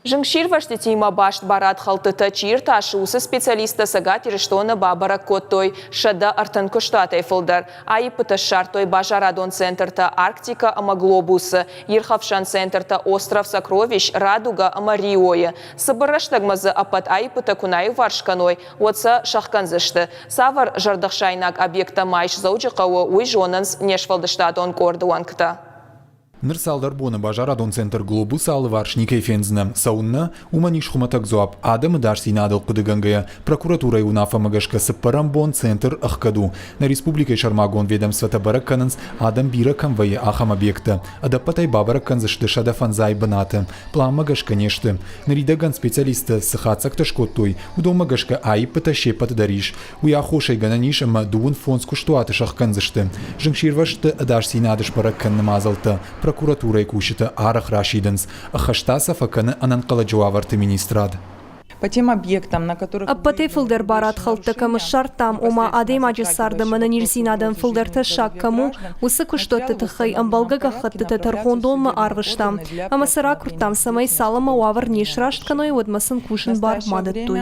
Зынгсирвӕзтытимӕ баст барадхӕлдтытӕ чи иртасы, уыцы специалисттӕ Цӕгат Ирыстоны бабӕрӕг кодтой 130 куыстуатӕй фылдӕр. Аиппытӕ ссардтой базарадон центртӕ Арктика ӕмӕ Глобус-ы, ирхӕфсӕн центртӕ Остров Сокровищ, Радуга ӕмӕ Риойы. Цыбыр рӕстӕгмӕ дзы ӕппӕт аиппытӕ куы нӕ аиуварс кӕной, уӕд сӕ сӕхгӕндзысты. Цавӕр зӕрдӕхсаинаг объекттӕ ма ис Дзӕуджыхъӕуы, уый зонынц не сфӕлдыстадон къорды уӕнгтӕ. Ныр цалдӕр боны базарадон центр «Глобус» алыварс никӕй фендзынӕ. Цӕуыннӕ? Уымӕн ис хуымӕтӕг дзуапп. Адӕмы ӕдасдзинадыл хъуыдыгӕнгӕйӕ, прокуратурӕйы уынаффӕмӕ гӕсгӕ цыппӕрӕм бон центр ӕхгӕд у. Нӕ республикӕйы сӕрмагонд ведомствӕтӕ бӕрӕг кӕнынц, адӕм бирӕ кӕм вӕййы, ахӕм объекттӕ. Ӕдӕппӕтӕй бабӕрӕг кӕндзысты 105 бынаты. Пъланмӕ гӕсгӕ не сты. Ныридӕгӕн специалисттӕ цы хатдзӕгтӕ скодтой, уыдонмӕ гӕсгӕ аиппытӕ се ппӕты дӕр ис. Уый аххосӕй гӕнӕн ис ӕмӕ 25 куыстуаты сӕхгӕндзысты. Зынгсирвӕзтты ӕдасдзинад сбӕрӕг кӕныны мадзӕлттӕ прокуратурӕйы кусджытӕ арӕх расидынц, ӕххӕст та сӕ фӕкӕны ӕнӕнхъӕлӕджы уавӕрты министрад. По тем объектам, на которых Ӕппӕтӕй фылдӕр барадхӕлдтӕ кӕм ссардтам, ома адӕймаджы царды ӕнӕниздзинадӕн фылдӕр тӕссаг кӕм у, уыцы куыстуӕтты тыххӕй ӕмбӕлгӕ гӕххӕттытӕ тӕрхондонмӕ арвыстам ӕмӕ сӕ ракуырдтам, цӕмӕй цалынмӕ уавӕр не сраст кӕной, уӕдмӕ сын кусын бар ма дӕттой.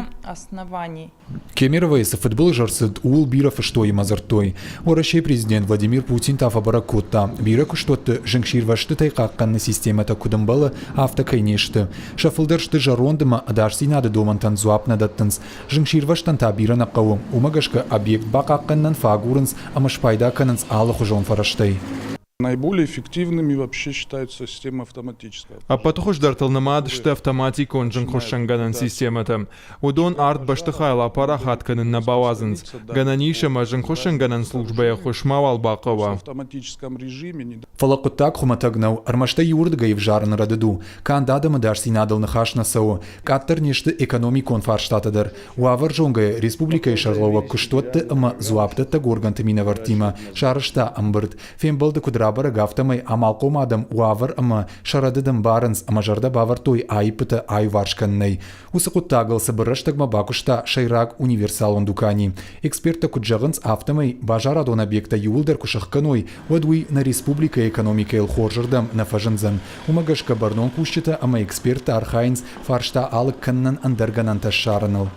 Кемеровойы цы фыдбылыз ӕрцыд, ууыл бирӕ фыстой ӕмӕ дзырдтой. Уӕрӕсейы президент Владимир Путин та фӕбӕрӕг кодта, бирӕ куыстуӕтты зынгсирвӕзтытӕй хъахъхъӕныны системӕтӕ куыд ӕмбӕлы, афтӕ кӕй не сты. Сӕ фылдӕр сты зӕронд ӕмӕ ӕдасдзинады домӕнтӕн дзуапп нӕ дӕттынц. Зынгсирвӕзтӕн та бирӕ нӕ хъӕуы, уымӕ гӕсгӕ объект бахъахъхъӕнынӕн фӕагурынц ӕмӕ спайда кӕнынц алыхуызон фӕрӕзтӕй. Наиболее эффективными вообще считаются системы автоматического. Ӕппӕты хуыздӕртыл нымад сты автоматикон зынгхуыссӕнгӕнӕн системӕтӕ. Уыдон арт бӕстыхайыл апарахат кӕнын нӕ бауадзынц. Гӕнӕн ис ӕмӕ зынгхуыссӕнгӕнӕн службӕйы ӕххуыс мауал бахъӕуа. Фӕлӕ хъуыддаг хуымӕтӕг нӕу, ӕрмӕст ӕй иуырдыгӕй ӕвзарын рӕдыд у. Канд адӕмы ӕдасдзинадыл ныхас нӕ цӕуы, къаддӕр не сты экономикон фарстатӕ дӕр. Уавӕр зонгӕйӕ республикӕйы сӕргълӕууӕг куыстуӕтты ӕмӕ дзуапдӕттӕг органты минӕвӕрттимӕ сарӕзта ӕмбырд. Фембӕлды куыд рабӕрӕг, афтӕмӕй амалхъом адӕм уавӕр ӕмӕ сӕ рӕдыд ӕмбарынц ӕмӕ зӕрдӕ бавӕрдтой аиппытӕ аиуварс кӕнынӕй. Уыцы хъуыддагыл цыбыр рӕстӕгмӕ бакуыста сӕйраг универсалон дукани. Эксперттӕ куыд зӕгъынц, афтӕмӕй базарадон объекттӕ иууылдӕр куы сӕхгӕной, уӕд уый нӕ республикӕйы экономикӕйыл хорзырдӕм нӕ фӕзындзӕн. Уымӕ гӕсгӕ бӕрнон кусджытӕ ӕмӕ эксперттӕ архайынц фарста алыг кӕнынӕн ӕндӕр гӕнӕнтӕ ссарыныл.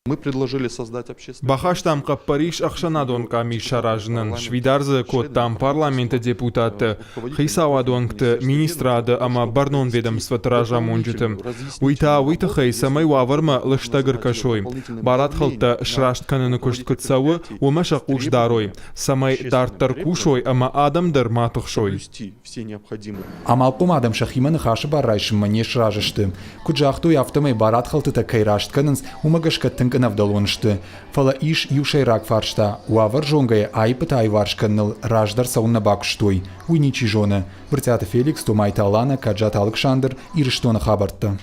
Мы предложили создать общественный Бахастам хъӕппӕрис ӕхсӕнадон къамис саразынӕн, сфидар дзы кодтам парламенты депутатты, хицауады уӕнгты, министрады ӕмӕ бӕрнон ведомствоты разамонджыты. Уый та уый тыххӕй, цӕмӕй уавӕрмӕ лыстӕг ӕркӕсой, барадхӕлдтӕ сраст кӕныны куыст куыд цӕуы, уымӕ сӕ хъус дарой, цӕмӕй дарддӕр кусой ӕмӕ адӕм дӕр ма тыхсой. все необходимые. Амалхъом адӕм сӕхимӕ ныхасы бар райсынмӕ не сразы сты. Куыд загътой, афтӕмӕй барадхӕлдтытӕ кӕй раст кӕнынц, уымӕ гӕсгӕ тынг ӕнӕвдӕлон сты. Фӕлӕ ис иу сӕйраг фарста – уавӕр зонгӕйӕ аиппытӕ аиуварс кӕныныл раздӕр цӕуыннӕ бакуыстой, уый ничи зоны. Брытъиаты Феликс, Томайты Аланӕ, Каджаты Алыксандр, Ирыстоны хабӕрттӕ.